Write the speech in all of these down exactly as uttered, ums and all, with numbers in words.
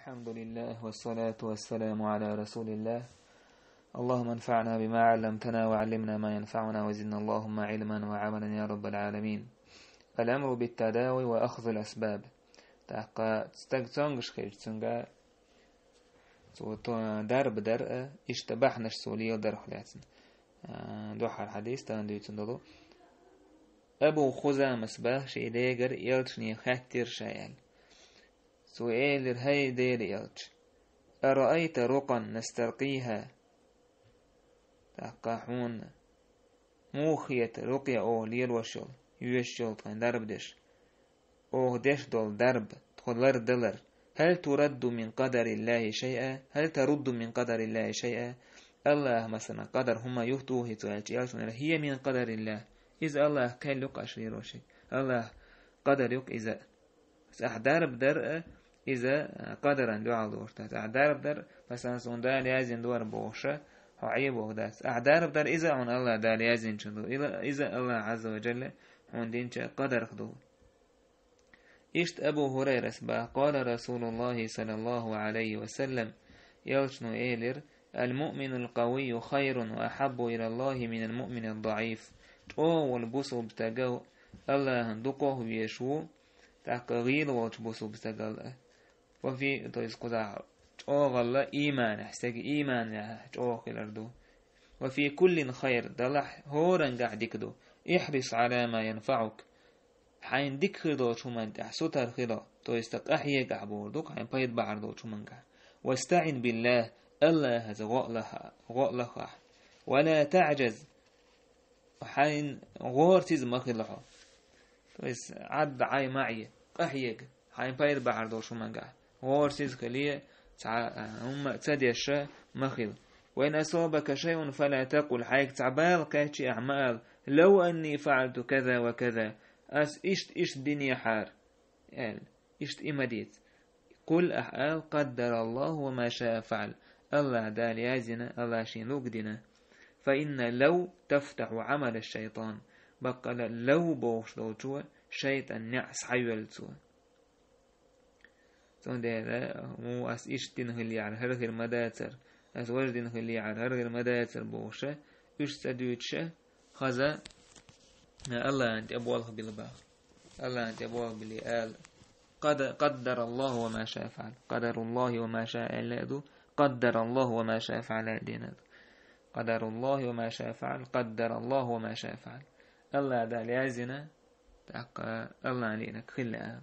الحمد لله والصلاة والسلام على رسول الله. اللهم انفعنا بما علمتنا وعلمنا ما ينفعنا وزدنا اللهم علما وعملا يا رب العالمين. الأمر بالتداوي وأخذ الأسباب. ТӀаккха стаг цомгаш хилча, цунга цо то-, дарба дар а, иштта бахьанаш цо леладарх лаьцна. А, духхьара хьадис тахана дуьйцун долу. Абу Хузамас баха шен дегара элчане хаьттира ша аьлла. Цо элира: «ХӀай Делан элча, араайта рукъан настаркъийхӀа?» ТӀаккха хьуна муха хета рукъя оха лелош йолу, йоьшуш йолу тхайн дарба деш? Оха деш долу дарба, тхо лардалар. «ХӀал турадду мин къадариллахӀи шайъа? ХӀал тарудду мин къадариллахӀи шайъа?» Аллаха, масалан, къадар хӀума юхтухий цо аьлча, элчано элира: «ХӀия мин къадариллахӀ». Иза Аллаха кхел ю-кх аша лелош ерг. Аллаха къадар ю-кх иза. Ахь дарба дар а, иза, а, къадаран дуьхьал дохуш дац. Ахь дарба дар, масалан, суна Дала яздина ду хӀара бохуш, хьо Ӏебоху дац. Ахь дарба дар, иза а хьуна Аллаха Дала яздинчун ду. Ила-, иза Аллаха Ӏазза ва Джалла хьуна динча къадарх ду. Иштта Абу ХӀурайрас баха: «Къала Расулуллахи саллаллаху Ӏалайхи ва саллам», элчано элира: «Ал-муъминул къавийю хайрун ва ахьаббу илаллахи минал муъминид даӀиф». ЧӀогӀа волу бусулба стаг Аллахьан дукхох везаш ву, тӀаккха гӀийла волчу бусулба стагал а. Ва фи, то есть кхузахь чӀогӀалла ийманехь, стеган ийманехь чӀогӀа хилар ду. «Ва фи куллин хайр», далахь хӀорангахь дика ду. «Ихьрис Ӏала ма янфаӀук». Хьайна дика хир долчу хӀуманна тӀехь сутара хила, то есть къахьега ахь бохург ду-кх, хьайна пайда бахьар долчу хӀумангахь. «ВастаӀин биллахӀ», Аллахьаца гӀо а лаха-, гӀо а лахахь. «Ва ла таӀжаз», хьайна гӀорасиза ма хила хьо. То есть Ӏадда Ӏай ма Ӏе, къахьега, хьайна пайда бахьар долчу хӀумангахь. ГӀорасиза хиле, цхьа, а, хӀумма а ца деш ма хила. «Ва ин асабака шайъун фала такъул», хьайга цхьа бала кхаьччи ахь ма ала: «Лав анни фаӀалту каза ва каза», ас иштта, иштта динехьара, аьлла, иштта и ма дийца. «Къул», ахь ала: «Къаддараллаху ва ма шаа фаӀал». Аллаха Дала яздина, Аллаха шен луг дина. «Фа инна лав тафтахьу Ӏамала шайтан». Баккъала лав бохуш долчо шайтан неӀ схьайоьллу цо. Цундела, муха ас иштта дина хиллехьара, хӀара хир ма дацара, ас важа дина хиллехьара, хӀара хир ма дацара бохуша, уьш ца дуьйцуша, хаза, Аллахьан тӀе болх билла баха. Аллахьан тӀе болх билли ала: «Къада-, къаддараллаху ва ма шаа фаӀал». «Къадаруллахи ва ма шаа» аьлла а ду, «Къаддараллаху ва ма шаа фаӀал» аьлла дина а ду. «Къадаруллахи ва ма шаа фаӀал, къаддараллаху ва ма шаа фаӀал». Аллаха Дала яздина, тӀаккха Аллахьан лиънарг хилла ала.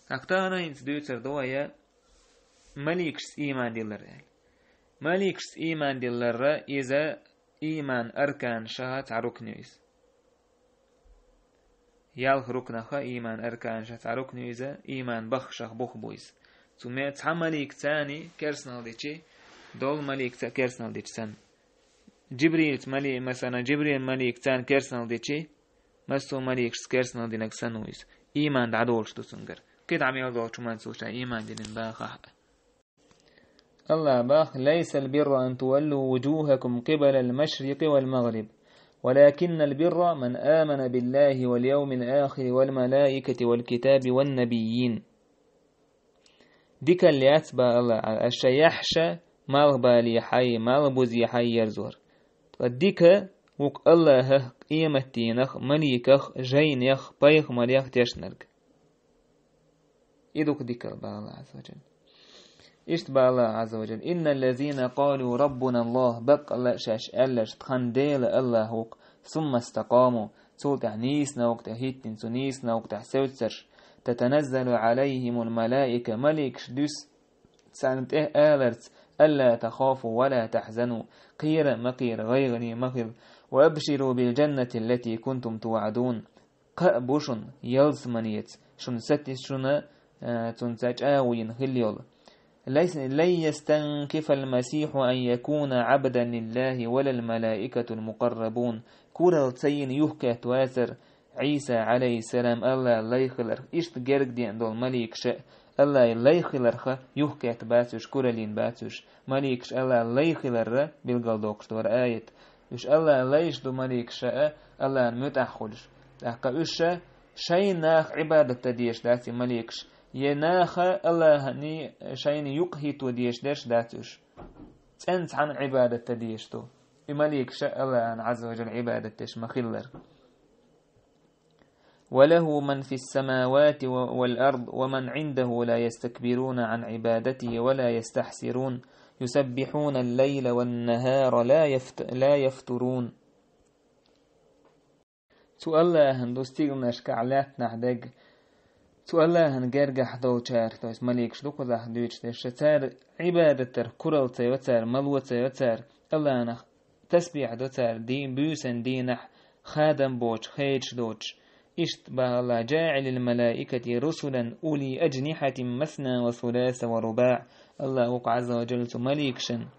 ТӀаккха тахана хӀинца дуьйцур ду вай маликашца ийман диллар аьлла. Маликашца ийман диллар, иза ийман арканашах цхьа рукн ю иза. Ялх рукнах, ийман арканашах цхьа рукн ю иза, ийман баххашах бух бу иза. Цу ме-, цхьа маликаца керстанал дичи, долу маликаца керстанал дичи санна. Джибрилца мали-, масалан, Джибрил маликаца керстанал дичи, массо а маликашца керстанал динарг санна ву иза. Ийман дӀадолуш ду цуьнгара. КхидӀа мел долчу хӀуманца ву ша ийман динан бахахь а. Аллаха баха: «Лайсал бирра ан туваллу вуджухакум къибалал машрикъи вал магъриб, валакиннал бирра ман амана биллахи вал явмил ахири вал малаикати вал китаби ван набиййин». Дикалла яц, бах Аллаха, аш шайн яххьаш малхбалехьа, малхбузехьа ерзор. Ткъа дика ву-кх Аллахах, къематдийнах, маликах, жайнех, пайхамарех тешнарг. И ду-кх дикалла, бах Аллаха Ӏазза ва Джалла. Иштта бах Аллаха Ӏазза ва Джалла: «Инналлазина къалу раббуна Аллах», баккъалла шаьш аьлларш: «Тхан Дела Аллах ву-кх», «сумма стакъаму», цул тӀаьхьа нийса новкъа тӀе хӀиттина, цу нийса новкъа тӀехь севцарш: «Татаназзалу Ӏалайхимул малаика», маликаш дуьсу царна тӀе аларца: «Алла тахафу ва ла тахзану», кхера а ма кхера, гӀайгӀане ма хила, «ва абширу бил джаннати аллати кунтум туъадун», кхаъ бу шуна ялсаманеца, шуна сатис шуна, а, цунца чӀагӀо йина хила йолу. «Лайс-, лан ястанкифал масихьу ан якуна Ӏабдан лиллахи ва лал малаикатул мукъаррабун». Куралла ца йина юхкхетта вацара Ӏийса, Ӏалайхиссалам, Аллаха лай хиларх. Иштта герга деана долу маликаш а Аллаха лай хиларх юхкхетта бац уьш, куралла йина бац уьш. Маликаш Аллаха лай хиларра билгалдоккхуш ду хӀара аят. Уьш Аллаха лайш ду маликаш а, Аллахьан муьтӀахь хуьлуш. ТӀаккха уьш а шайн нах Ӏибадат дан дезаш дац и маликаш, Е наха Аллахьани шайна юкъахӀитто дезаш дерш дац уьш. ЦӀена цхьанна Ӏибадат дан дезаш ду. И маликаш а Аллахьана Ӏазза ва Жалла Ӏибадат деш ма хиллара. وله من في السماوات والأرض ومن عنده لا يستكبرون عن عبادته ولا يستحسرون يسبحون الليل والنهار لا يفت لا يفترون. Цу Аллахьан ду стигланашкахь, лаьттанахь дерг. Цу Аллахьан гергахь долчара, то есть маликаш ду кхузахь дуьйцуш дерш, цара Ӏибадат дар куралла ца йо цара, мало ца йо цара, Аллахьах тасбихь до цара, ди-, буьйсанна дийнахь хадам боцуш, хедаш доцуш. Иштта боху Аллахьа: جاعل الملائكة رسلا أولي أجنحة مثنى وثلاث ورباع. Аллахьа ву-кх Ӏазза ва Жалла цу маликашан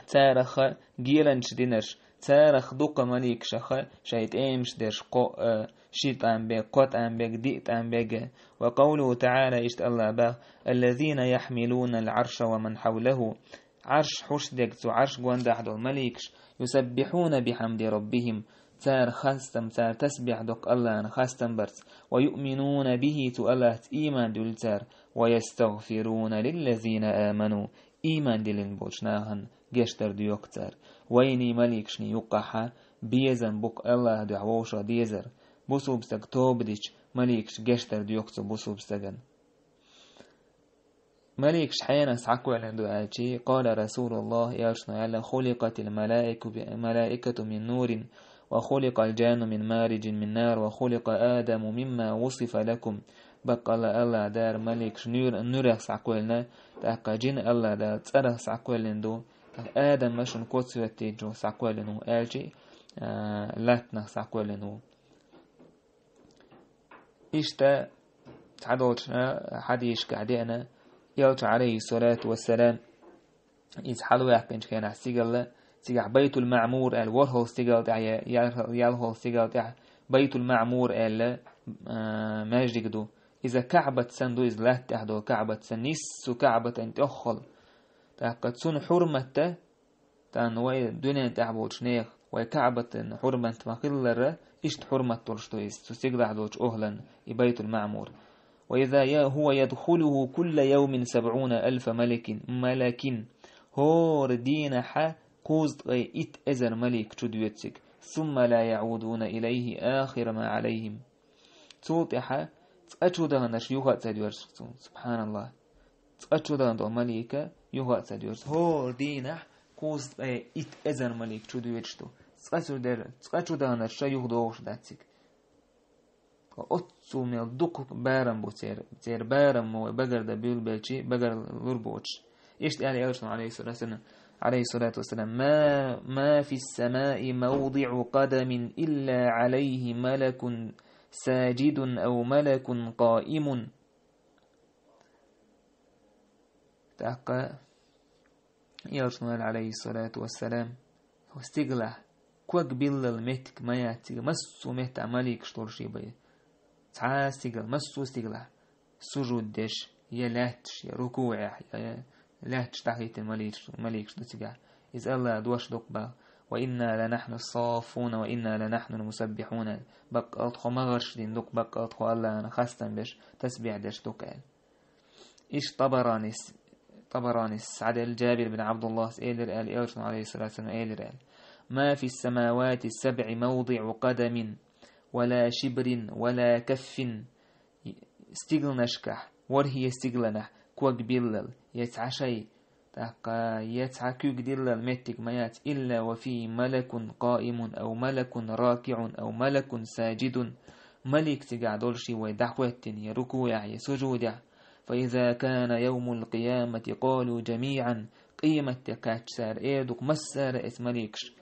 царах геланаш динарш, царах дукха маликашах шайн тӀемаш дерш, кхо а, ши тӀам бег, кхо тӀам бег, диъ тӀам бег. وقوله تعالى, иштта Аллахьа боху: الذين يحملون العرش ومن حوله. Ӏарш хьуш дерг, цу Ӏарш гондахь долу маликаш, يسبحون بحمد ربهم. Цара хастам, цара тасбихь до-кх Аллахьана хастам барца. ويؤمنون به, цу Аллахьца ийман дуьллу цара. ويستغفرون للذين آمنوا. Ийман диллина болчу нахана гечдар доьху цара. Вайний, маликашний юккъахьа безам бу-кх Аллахьан дуьхьа вовшах дезар. Бусулба стаг тоба дича, маликаш гечдар доьху цу бусулба стагана. Маликаш хьенах схьакхоьллина ду аьлчи, قال رسول الله, элчано аьлла: خلقت الملائكة ب-، الملائكة من نور وخلق الجان من مارج من نار وخلق آدم مما وصف لكم. Баккъалла Аллахьа дара маликаш нуьр-, нуьрах схьакхоьллина, тӀаккха жин Аллахьа дара цӀарах схьакхоьллина ду, тӀаккха Адам ма шуна коц хӀоьттинчух схьакхоьллина ву аьлчи, а, латтанах схьакхоьллина ву. Иштта цхьадолчу хьадисашкахь деана, элча, Ӏалайхиссалату вассалам, иза хьалаваьккхинчу хенахь стигалла, цигахь Байтул-Маъмур аьлла ворхӀалгӀа стигала тӀехь я-, ял-, ялхалгӀа стигала тӀехь Байтул-Маъмур аьлла, а, маьждиг ду. Иза КаӀбат санна ду, иза латта тӀехь долу КаӀбат санна, нийсса КаӀбатан тӀеххьала. ТӀаккха цунна хьурматта, тахана вай дуьнен тӀехь болчу нехан, вай КаӀбатан хьурмат ма-хиллара, иштта хьурмат долуш ду иза, цу стигалахь долчу охӀлан, и Байтул-Маъмур. وإذا ي-، هو يدخله كل يوم سبعون ألف ملك، ملك. ХӀора дийнахьа кхузткъе итт эзар малик чу доьду цига. ثم لا يعودون إليه آخر ما عليهم. Цул тӀаьхьа цкъа чу даханарш юха а ца доьрзу цунна. СубхьаналлахӀ. Цкъа чу дахана долу малика юха а ца доьрзу. ХӀора дийнахь кхузткъе итт эзар малик чу доьдуш ду. Цкъа чу дер-, цкъа чу даханарш ша юха догӀуш дац цига. Оццул мел дукха барам бу церан. Церан барам ма вай багардан буьйлабелчи, багарлур боцуш. Иштта аьлла элчано, Ӏалайхиссалату вассалам, Ӏалайхиссалату вассалам: ما، ما في السماء موضع قدم إلا عليه ملك ساجد أو ملك قائم. ТӀаккха элчано аьлла, Ӏалайхиссалату вассалам, стигалахь ког биллал меттиг ма яц цига, массо а меттехь маликаш долуш бен. Цхьа а стигал, массо а стигалахь сужуд деш, я лаьтташ, я рукуӀехь, я лаьтташ дӀахӀиттина маликаш, маликаш ду цигахь. Иза Аллахьан дош ду-кх боху: وإنا لنحن الصافون وإنا لنحن المسبحون. Баккъалла тхо магӀарш дина ду-кх, баккъалла тхо Аллахьана хастам беш, тасбихь деш ду-кх аьлла. Иштта Табаранис, Табаранис схьаделла, Джабир бин Ӏабдуллахьас элира аьлла, элчано, Ӏалайхиссалату вассалам, элира аьлла: ما في السماوات السبع موضع قدم ولا شبر ولا كف. Стигланашкахь, ворхӀе стигланахь ког биллал, я цхьа шай, тӀаккха я цхьа куьг диллал меттиг ма яц, إلا وفيه ملك قائم أو ملك راكع أو ملك ساجد. Малик цигахь долуш бен, вай дӀахӀоьттина, я рукуӀехь, я сужудехь. فإذا كان يوم القيامة قالوا جميعا. Къематде кхаьчча цара эр ду-кх массара а, эс маликаш: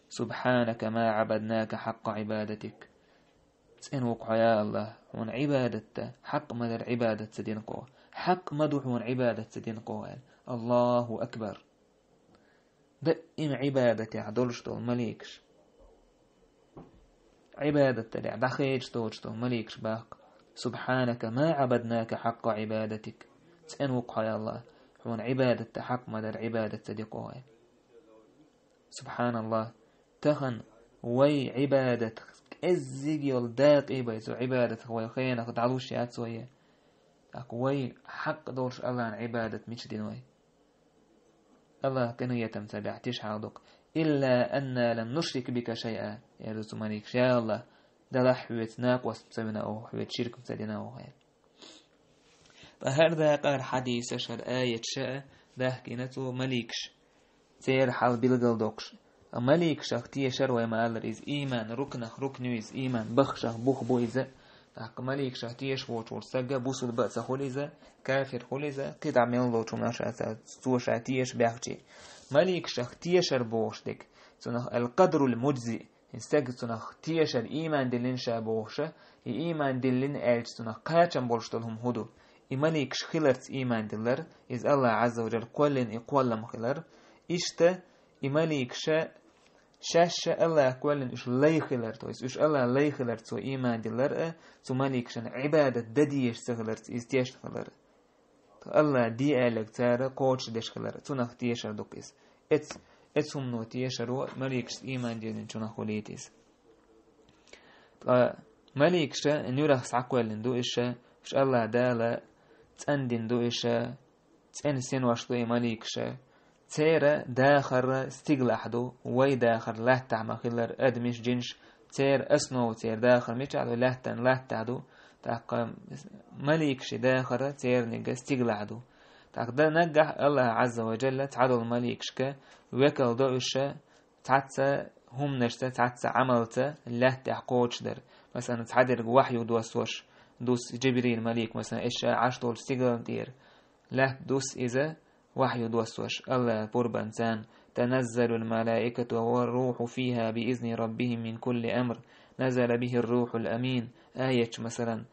سبحانك ما عبدناك حق عبادتك. ЦӀена ву-кх хьо, я АллахӀ, хьуна Ӏибадат дан хьакъ ма дара Ӏибадат ца дина-кх хьо. Хьакъ ма ду хьуна Ӏибадат ца дина-кх хьо аьлла. АллахӀу акбар! Даим Ӏибадатехь долуш долу маликаш. Ӏибадат далехь дӀахедаш доцуш долу маликаш боху-кх: سبحانك ما عبدناك حق عبادتك. ЦӀена ву-кх хьо, я АллахӀ, хьуна Ӏибадат дан хьакъ ма дара Ӏибадат ца дина-кх хьо аьлла. СубхьаналлахӀ! Тахана вай Ӏибадатах кӀеззиг йолу дакъа бен, цу Ӏибадатах вай хенах дӀалуш яц вай. ТӀаккха вай хьакъ долуш Аллахьан Ӏибадат мича дина вай? Аллахь къинхетам ца бехь тиша хьалдоккху. «Илла анна лам нушрик бика шайъа», — эр ду цу маликаш, «Я Аллахь, делахь хьоьца накъостам ца вина оха, хьоьца ширкам ца дина оха», — эр. Ткъа хӀара дакъа, хӀара хьадисаш, хӀара аяташ а дахкийна цо маликаш. Церан хьал билгалдоккхуш. Ткъа маликашах тешар вай ма-аллара, иза ийман рукнах рукн ю иза, ийман баххашах бух бу иза. ТӀаккха маликашах тешаш воцуш волу стаг бусулба а ца хуьлу иза, кафир хуьлу иза, кхидӀа мел долчу хӀуманах ша ца, цо ша тешаш баьхчи. Маликашах тешар бохуш дерг, цунах ал-къадрул муджзи, и стаг цунах тешар ийман диллина ша бохуша, и ийман диллина аьлча цунах кхачам болуш долу хӀума хӀун ду? И маликаш хиларца ийман диллар, иза Аллахь Ӏазза ва Джалла кхоьллина и кхоллам хилар, иштта и маликаша шаьшша Аллахь кхоьллина уьш лай хилар, то есть уьш Аллахь лай хилар цо ийман диллар а, цу маликашан Ӏибадат дан дезаш ца хиларца иза тешна хилар. Аллахь де аьлларг цара кхочушдеш хилар, цунах тешар ду-кх иза. Эц-, эцу хӀумано тешаро маликашца ийман диллинчунах хуьлийта иза. Ткъа маликаша нуьрах схьакхоьллина ду иша, уьш Аллахь Дала цӀандина ду иша, цӀена синош ду и маликаша. Церан дахар стигалахь ду, вай дахар латтахь ма-хиллара, адамаш, джинаш, церан основа, церан дахар мичахь ду, лаьттан латтахь ду, тӀаккха маликаши дахар церниг стигалахь ду. ТӀаккха дан наггахь Аллахь Ӏазза ва Джалла цхьадолу маликашка векал до уьш, цхьацца хӀуманашца, цхьацца Ӏамалца лаьттехь кхочушдар. Масалан, цхьадерг вахью доссош, дус Джибрил малик, масалан, иша Ӏаш долчу стигална тӀера. Лаьтта дус иза, вахью доссош, Аллахь пурбанца: «Таназзалул малаикату ва руху фиха би изни раббихим мин кулли амр, назала бихир рухул амин», аяташ, масалан.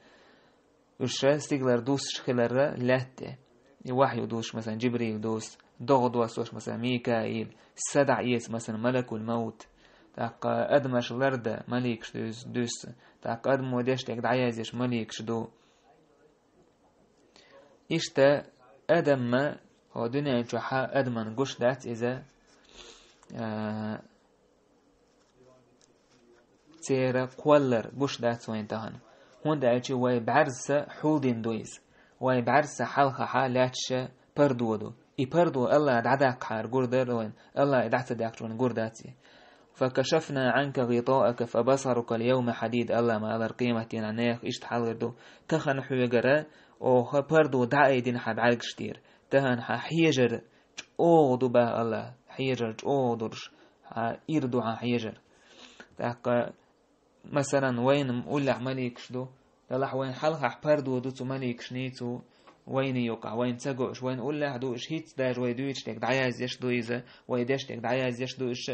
Уьш стигалара дусуш хиларра лаьтта. И вахью дусуш, масалан, Джибрил дус, догӀа доссош, масалан, Микаил, са дӀаэца, масалан, малакул маут. ТӀаккха адамаш ларда маликаш дуьс-, дуьсу. ТӀаккха адамо деш дерг дӀаяздеш маликаш ду. Иштта адамма, хӀо дуьнен чохьа адаман гуш дац иза, а, церан кхоллар гуш дац вайн тахана. ХӀунда аьлча вай бӀаьрса хьулдина ду иза. Вай бӀаьрса хьалхахьа лаьтташа пардо ду. И пардо Аллахь дӀадаккхахьара гур дара вайн, Аллахь и дӀа ца даьккхича вайн гур дац и. «Факашафна Ӏанка гъитоака фабасарука ал-йовма хьадид», Аллахь ма-аллара, къематдийнахь нехан иштта хьалхар ду. Тахана хьоьгара оха пардо дӀаайдина хьан бӀаьргаш тӀера. Тахана хьан хьежар чӀогӀа ду, баха Аллахь, хьежар чӀогӀа дурш, хьан ира ду хьан хьежар. ТӀаккха, масалан, вайна уллехь маликаш ду, делахь вайна хьалхахь пардо ду цу маликаш нийцу вайна юкъахь, вайна ца гоуш, вайна уллехь ду уьш, хӀинца даже вай дуьйцуш дерг дӀаяздеш ду иза, вай деш дерг дӀаяздеш ду уьш,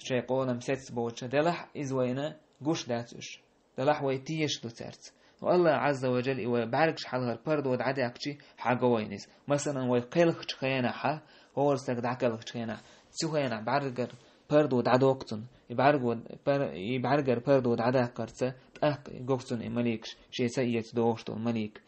шайн къолам сецбоцуша, делахь иза вайна гуш дац уьш. Делахь вай тешаш ду цаьрца. Но Аллахь Ӏазза ва Джалла и вай бӀаьргаш хьалхара пардо дӀадаьккхичи, хьаго вайна иза. Масалан, вай кхелхачу хенахьа, хӀора стаг дӀакхелхачу хенахь, цу хенахь бӀаьргара пардо дӀадоккху цунна. И бӀаьрго-, пар-, и бӀаьргара пардо дӀадаккхарца, тӀаккха и гоху цунна и маликаш, шен ца эца догӀуш долу малик.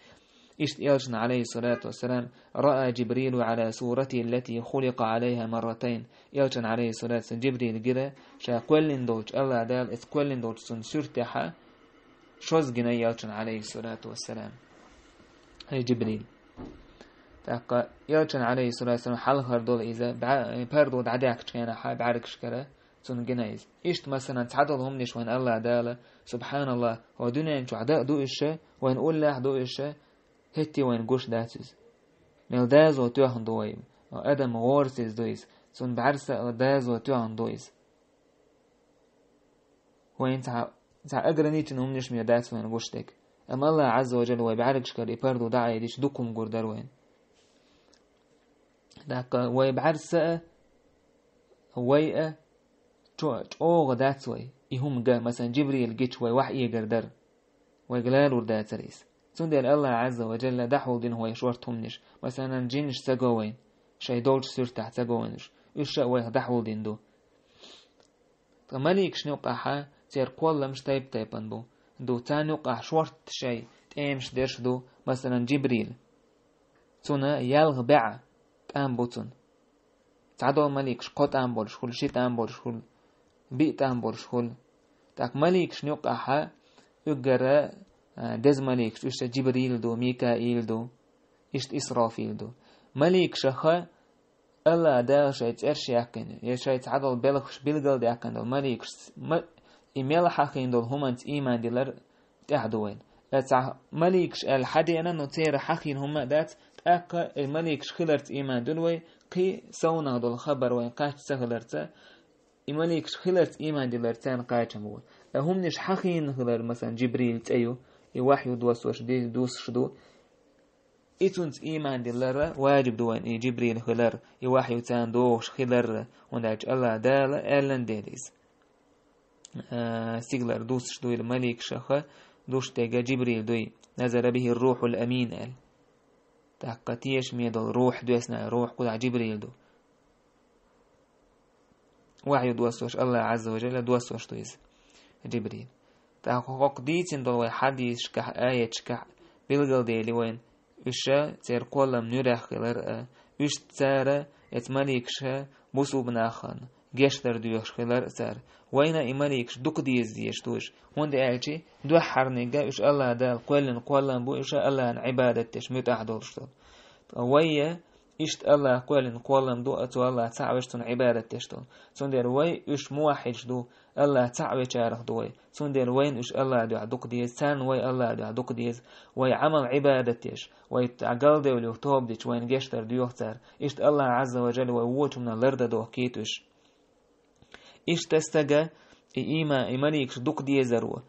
Иштта элчана, Ӏалайхиссалату вассалам, «Раа Джибрилу Ӏала сурати аллати хуликъа Ӏалайха марратайн». Элчана, Ӏалайхиссалату вассалам, Джибрил гира, ша кхоьллина долчу, Аллахь Дала эца кхоьллина долчу цунна суьртехьа, шозза гина элчана, Ӏалайхиссалату вассалам. Хьай Джибрил. ТӀаккха элчана, Ӏалайхиссалату вассалам, хьалхара долу иза, бӀа-, пардо дӀадаьккхачу хенахьа, бӀаьргашкара, цунна гина иза. Иштта, масалан, цхьадолу хӀуманаш вайн Аллахь Дала, субхьаналлахь, хӀо дуьнен чохь дан а ду уьш, вайн уллехь ду уьш, хӀетте вайна гуш дац иза. Мел дазо тоьхна ду вай, адам гӀорасиз ду иза, цунна бӀаьрса а дазо тоьхна ду иза. Вайн цхьа, цхьа ограниченный хӀуманаш мел дац вайна гуш дерг. Амма Аллахь Ӏазза ва Джалла вай бӀаьргашкара и пардо дӀаайдича дукха хӀума гур дара вайна. ТӀаккха вай бӀаьрса а, вай а чо-, чӀогӀа дац вай. И хӀума ган, масалан, Джибрил гича вай вахь эгар дара. Вайга лалур дацара иза. Цундела Аллахь Ӏазза ва Джалла дӀахьулдина вай шорта хӀуманаш. Масалан, джинаш ца го вайна, шайн долчу суьртахь ца го вайна уьш. Уьш а вайх дӀахьулдина ду. Ткъа маликашна юкъахьа церан кхолламаш тайп-тайпана бу. Ду царна юкъахь шорта шайн тӀемаш дерш ду, масалан, Джибрил. Цунна ялх бӀе тӀам бу цунна. Цхьадолу маликаш кхо тӀам болуш хуьлу, ши тӀам болуш хуьлу, биъ тӀам болуш хуьлу. ТӀаккха маликашна юкъахьа уьггара а, деза маликаш, уьш Джибрил ду, Микаил ду, иштта Исрафил ду. Маликашха Аллах Дала шайн цӀераш яьккхина, я шайн цхьадолу белхаш билгалдаьккхина долу маликаш, ма-, и мел хьахийна долу хӀуманца ийман дилар тӀехь ду вайн. Э, цхьа маликаш аьлла хьадеана, но церан хьахийна хӀума а дац, тӀаккха и маликаш хиларца ийман дина вай, кхин совнах долу хабар вайн кхачча ца хиларца, и маликаш хиларца ийман дилар царна кхачам ву. Э, хӀуманаш хьахийна хилар, масалан, Джибрил цӀе ю, и вахью доссош ди-, дусуш ду. И цунца ийман дилар ваджиб ду вайн, и Джибрил хилар, и вахью царна догӀуш хилар, хӀунда аьлча Аллах Дала аьллан дела иза. А, стигалара дусуш дуйла маликашха, душ дега Джибрил дуй, назала бихи рухьул амин аьлла. ТӀаккха тешаме долу рухь доьсна, рухь кхузахь Джибрил ду. Вахью доссош Аллах Азза ва Джалла доссош ду иза, Джибрил. ТӀаккха хӀокху дийцина долу вай хьадисашкахь, аяташкахь билгалдели вайн, уьш церан кхоллам нуьрех хилар а, уьш цара эца маликаша бусулба нахана гечдар доьхуш хилар а цара. Вайна и маликаш дукха деза дезаш ду уьш, хӀунда аьлча дуьххьарниг уьш Аллах Дала кхоьллина кхоллам бу, уьш Аллахьан Ӏибадат деш муьтӀахь долуш долу. Ткъа вай иштта Аллах кхоьллина кхоллам ду, а цу Аллах цхьаъ веш цунна Ӏибадат деш долу. Цундела вай уьш муваххьидаш ду, Аллах цхьаъ вечарах ду вай. Цундела вайна уьш Аллах дуьхьа дукха деза, царна вай Аллах дуьхьа дукха деза. Вай Ӏамал Ӏибадат деш, вай галдевллех тоба дича, вайна гечдар доьху цара. Иштта Аллах Азза ва Джалла вай вочунна ларда дохкийта уьш. Иштта стага и ийма, и маликаш дукха дезаро,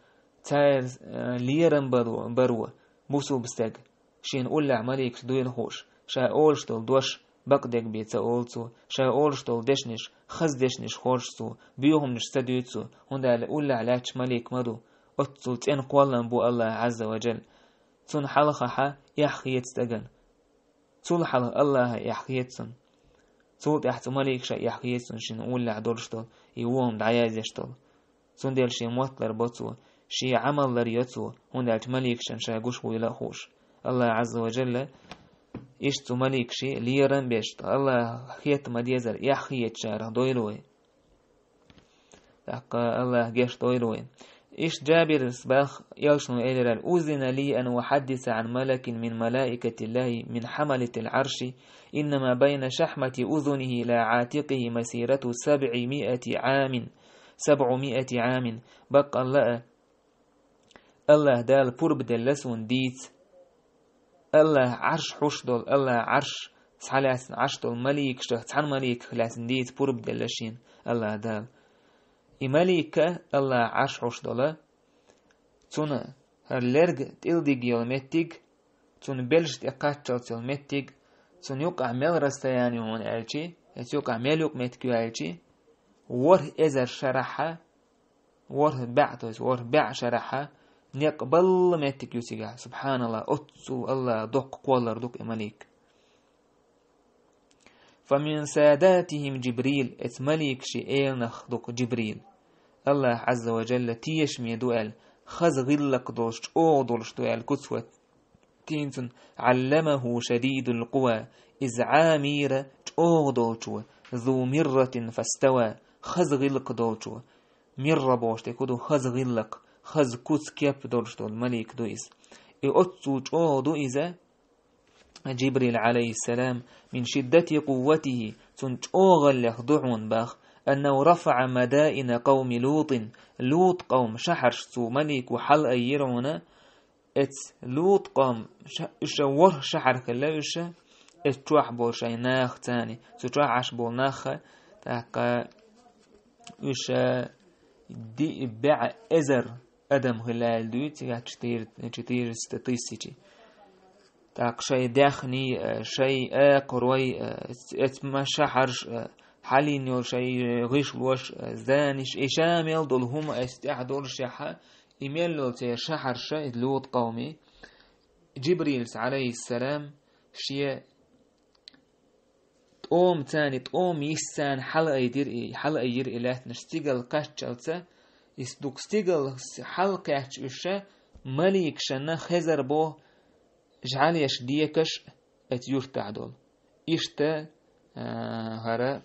цара, э, лерам баро, баро, бусулба стаг, шена уллехь маликаш дуйла хууш, ша олуш долу дош бакъдерг бен ца олу цо, ша олуш долу дешнаш, хаза дешнаш хоржу цо, боьхамнаш ца дуьйцу цо, хӀунда аьлча уллехь лаьтташ малик ма ду, оццул цӀена кхоллам бу Аллах Азза ва Джалла. Цунна хьалхахьа эхь хета стагана. Цул хьалха Аллаха эхь хета цунна. Цул тӀаьхьа цу маликаша эхь хета цунна шена уллехь долуш долу и вон дӀаяздеш долу. Цундела шен мотт ларбо цо, шен Ӏамал ларйо цо, хӀунда аьлча маликашна ша гуш вуйла а хууш. Аллах Азза ва Джалла иштта цу маликаши лерам а беш, Аллаха хетта ма-деззара эхь хетачарах дойла вай. ТӀаккха Аллах гечдойла вай. Иштта Джабирас бах, элчано элира: «أذن لي أن أحدث عن ملك من ملائكة الله من حملة العرش، إنما بين شحمة أذنه إلى عاتقه مسيرة سبعمائة عام». سبعمائة عام. Баккъалла а, Аллах Дала пурба делла суна дийца. Аллах Ӏарш хьуш долу, Аллах Ӏарш цхьа лаьцна Ӏарш долу маликашах цхьана маликах лаьцна дийца пурба делла шена Аллах Дала. И малика Аллах Ӏарш хьуш долу, цуьнан хӀара лерг тӀилдиг йолу меттиг, цуьнан белшаш тӀе кхаччалц йолу меттиг, цуьнан юкъахь мел расстояние ю хьуна аьлчи, эца юкъахь мел юкъ меттиг ю аьлчи, ворхӀ эзар шарахьа, ворхӀ бӀе, то есть ворхӀ бӀе шарахьа, некъ балла меттиг ю цигахь. Субханаллах, оццул Аллах доккха кхоллар ду-кх и малик. «فمن ساداتهم جبريل», эца маликаши эланах ду-кх Джибрил. Аллах Азза ва Джалла тешаме ду аьлла, хаза гӀиллакх долуш, чӀогӀа долуш ду аьлла, куц хӀоттийна цунна. «علمه شديد القوى», иза Ӏамийра чӀогӀа долчо, «ذو مرة فاستوى», хаза гӀиллакх долчо. Мирра бохуш дерг хӀун ду, хаза гӀиллакх, хаза куц, кеп долуш долу малик ду иза. И оццул чӀогӀа ду иза, Джибрил, Ӏалайхиссалам, «من شدة قوته», цуьнан чӀогӀаллех ду хьуна бах, «أنه رفع مدائن قوم لوط», Лут къоман шахьарш цу малико хьалаайира хьуна, эца Лут къом, ша-, уьш ворхӀ шахьар хилла уьш, эца чохь болу шайн нах царна, цу чохь Ӏаш болу нахха, тӀаккха уьш диъ бӀе эзар адам хилла аьлла дуьйцу, цигахь четыре-, четыреста тысячи. ТӀаккха шайн даьхний, э, шайн акхарой, э, эц-, эца ма шахьарш, э, хьалийна йолу шайн, э, гӀишлош, э, зданеш, и ша мел долу хӀума эца тӀехь долушехьа, и мел йолу церан шахьарша, и Лут къоми, Джибрилс, Ӏалайхиссалам, шен тӀома царна, тӀома йист царна хьалаайдира и, хьалаайира и лаьттанаш стигала кхаччалца, и стуг стигала хьалакхаьчча уьш, маликашна хезар боху жӀаьлеш, декаш эца юьртахь долу. Иштта, а, хӀара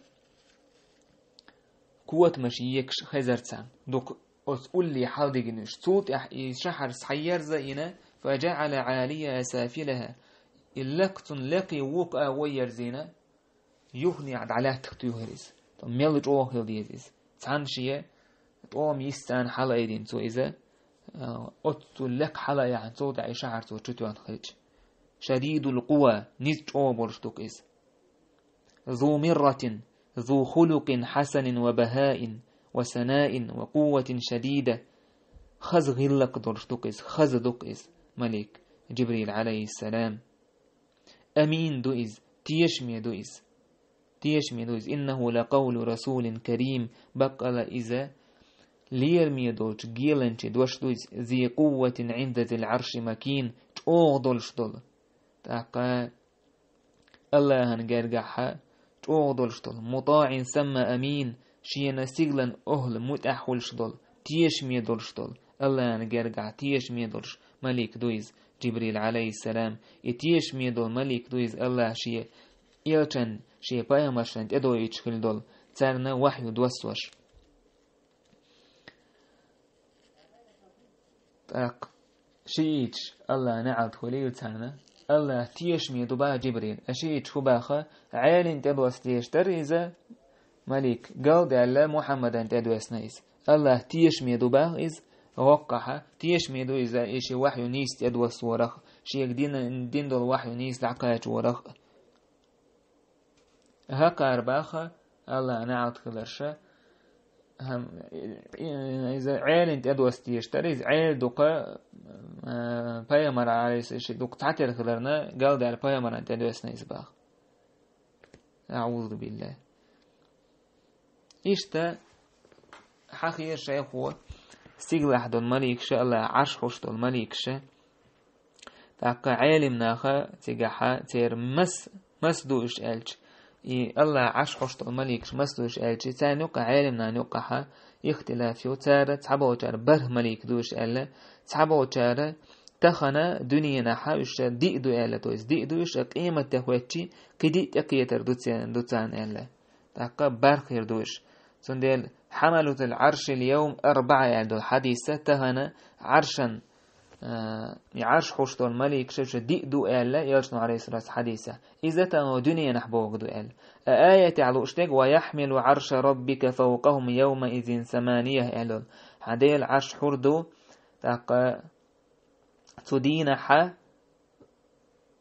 котамаш екаш хезар царна. Дукха оцу улле хьаладигина уьш. Цул тӀаьхьа и шахьар схьаерза а йина, فجعل عاليها سافلها. И лакха цунна лекхе вукху а вай ерзийна, юханехьа дӀалаьттах туьйхира иза. Мел чӀогӀа хила деза иза. Цхьана шен тӀома йисцана хьалаайдина цо иза, а, оццул лекха хьала а яьхьна, цул тӀаьхьа и шахьар цо чутоьхна хилча. شديد القوى, низ чӀогӀа болуш ду-кх иза. ذو مرة، ذو خلق حسن وبهاء وسناء وقوة شديدة. Хаза гӀиллакх долуш ду-кх иза, хаза ду-кх иза, малик Джибрил, Ӏалайхиссалам. أمين ду иза, тешаме ду иза. Тешаме ду иза. إنه لقول رسول كريم, баккъала иза лераме долчу геланчийн дош ду иза. ذي قوة عند ذي العرش مكين, чӀогӀа долуш долу. ТӀаккха Аллахьан гергахь чӀогӀа долуш долу, مطاع ثم أمين, шена сигалан охӀла муьтӀахь хуьлуш долу, тешаме долуш долу, Аллахьан гергахь тешаме долуш малик ду иза, Джибрил, Ӏалайхиссалам. И тешаме долу малик ду иза Аллахь шен элчан, шен пайхамаршна тӀедоуьйтуш хилла долу, царна вахью доссош. ТӀаккха шиъ ийцаш, Аллахь неӀалт хуьлийла царна, Аллахь тешаме ду баха Джибрил. Аш шиъ ийцаш хӀун баха, Ӏелин тӀедосса дезаш дара иза, малик, галдаьлла Мухьаммадан тӀедоьссина иза. Аллахь тешаме ду баха иза, воккхахьа, тешаме ду иза, и ши вахью нийса тӀедоссорах, шега дина, дина долу вахью нийса дӀакхачорах. ХӀокхара баха, Аллахь неӀалт хиларша, хӀам-, иза Ӏелин тӀедосса дезаш дара, иза Ӏела дукха, а, пайхамар Ӏалайхиссалам ши дукха цхьатера хиларна, галдаьлла пайхамаран тӀедоьссина иза баха. أعوذ بالله. Иштта, хьан хеза шайхо, стигалахь долу маликаша, Аллахь Ӏарш хьош долу маликаша, тӀаккха Ӏелим наха цигахьа церан мас, мас ду уьш аьлча, и Аллахь Ӏарш хьош долу маликаш мас ду уьш аьлча, царна юккъа Ӏелим нана юккъахьа ихтилаф ю, цара цхьаболчара бархӀ малик ду уьш аьлла, цхьаболчара тахана дуьненахьа уьш диъ ду аьлла, то есть диъ ду уьш, а къематде хӀоьттичи кхин диъ тӀекхетар ду церан, ду царна аьлла. ТӀаккха бархӀ хир ду уьш. Цундела حملة العرش اليوم أربعة аьлла долу хьадиса тахана Ӏаршан, а, и Ӏарш хьош долу маликаш уьш диъ ду аьлла, элчано Ӏалайхиссалату хьадиса. Иза тахана дуьненахь богу ду аьлла. А аятехь лууш дерг, ويحمل عرش ربك فوقهم يومئذ ثمانية аьлла долу. Хьан Делан Ӏарш хьур ду, тӀаккха цу дийнахьа,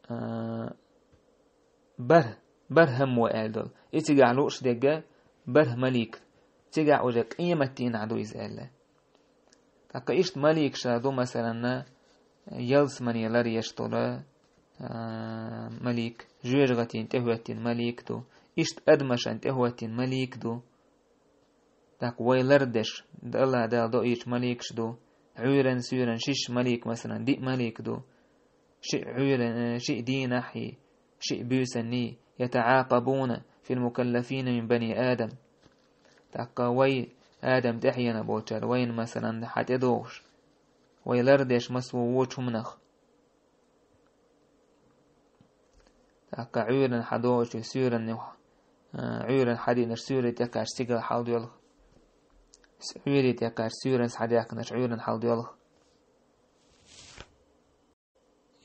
а, бархӀ, бархӀ хӀаммо аьлла долу. И цигахь лууш дерг бархӀ малик. Цигахь уже къематдийнахь ду иза аьлла. ТӀаккха иштта маликаш ду, масалан, ялсамане лар еш долу, а, малик, жоьжахатина тӀехӀоьттина малик ду, иштта адамашна тӀехӀоьттина малик ду. ТӀаккха вай лардеш, Аллахь Дала доуьйтуш маликаш ду, Ӏуьйранна, суьйранна шиш малик, масалан, диъ малик ду, шиъ Ӏуьйранна, шиъ дийнахьий, шиъ буьйсанний, يتعاقبون في المكلفين من بني آدم. ТӀаккха вай Адам тӀаьхьенах болчара, вайна, масалан, хьан тӀедогӀуш, вай лардеш массо а вочу хӀуманах. ТӀаккха Ӏуьйранна хьан догӀучу суьйранна юха, а, Ӏуьйранна хьан диънарш суьйре тӀекхаьчча цигара хьалдоьлху. С-, Ӏуьйре тӀекхаьчча суьйранна хьан даьккхинарш Ӏуьйранна хьалдоьлху.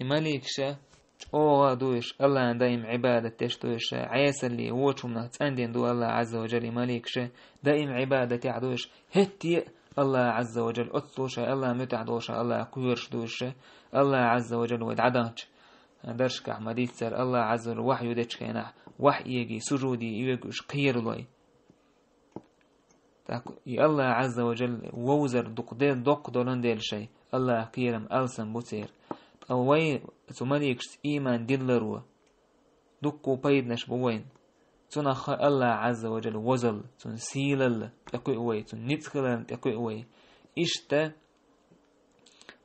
И маликаша чӀогӀа а ду уьш, Аллахьна даим Ӏибадат деш ду уьш, Ӏесалле вочу хӀуманах цӀандина ду Аллахь Ӏазза ва Джалла и маликаша, даим Ӏибадатехь ду уьш, хӀетте а Аллахь Ӏазза ва Джалла оццул шайн Аллахьна муьтӀахь долуш, Аллахьах кхоьруш ду уьш, Аллахь Ӏазза ва Джалла вай дӀадахча даршкахь ма-дийццара, Аллахь Ӏазза ва Джалла вахью дечу хенахь, вахь эгий, сужуде эгий уьш кхералой. ТӀаккха и Аллахь Ӏазза ва Джалла вовзар дукха де-, доккха долун дела шайн, Аллахьах кхерам алсам бу церан. Ткъа вай цу маликашца ийман дилларо дуккха пайданаш бу вайна. Цунах Аллахь Ӏазза ва Джалла возалла, цуьнан сийлалла тӀекхуьу вай, цуьнан ницкъ хиларна тӀекхуьу вай. Иштта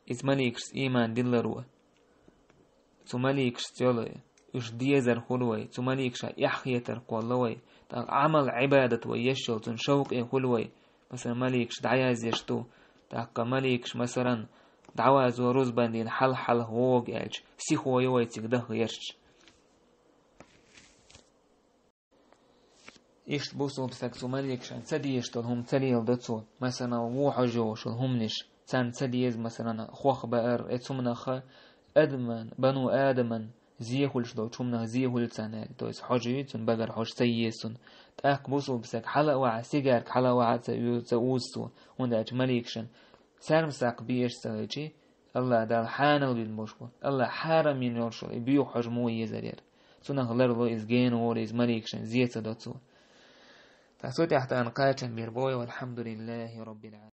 иза маликашца ийман дилларо. Цу маликашца йолу уьш дезар хуьлу вай, цу маликаша эхь хетар кхолла вай, тӀаккха Ӏамал, Ӏибадат вай еш йолу цуьнан шовкъе хуьлу вай. Масалан, маликаш дӀаяздеш ду, тӀаккха маликаш, масалан, дӀавазо рузбан дийна хьалха-хьалха вогу аьлча, сихо ю вай цига даха гӀерташ. Иштта бусулба саг цу малейкашна ца дезаш долу хӀума ца леладо цо. Масала, вон хьожа йолуш йолу хӀуманаш, царна ца деза, масала, хох баар, э, цумнаха адаман, бану адаман, зе хуьлуш долчу хӀуманах зе хуьлу царна аьлла. То есть хьожа ю цунна, багара хьожа ца еза цунна. ТӀаккха бусулба саг хьала а вахьа, сигарг хьала а вахьа ца ю-, ца уза цо, хӀунда аьлча малейкашна царна сакха беш ца хилчи, Аллах Дала хьанал вина болуш бу. Аллах хьарам йина йолуш ву, и буьйху хьожа муха езар яра. Цунах ларло иза гена вора, иза малейкашна зе ца до цо. Ткъа цу тӀехь тахана кхачам бер бой, валхьамдулиллахи роббил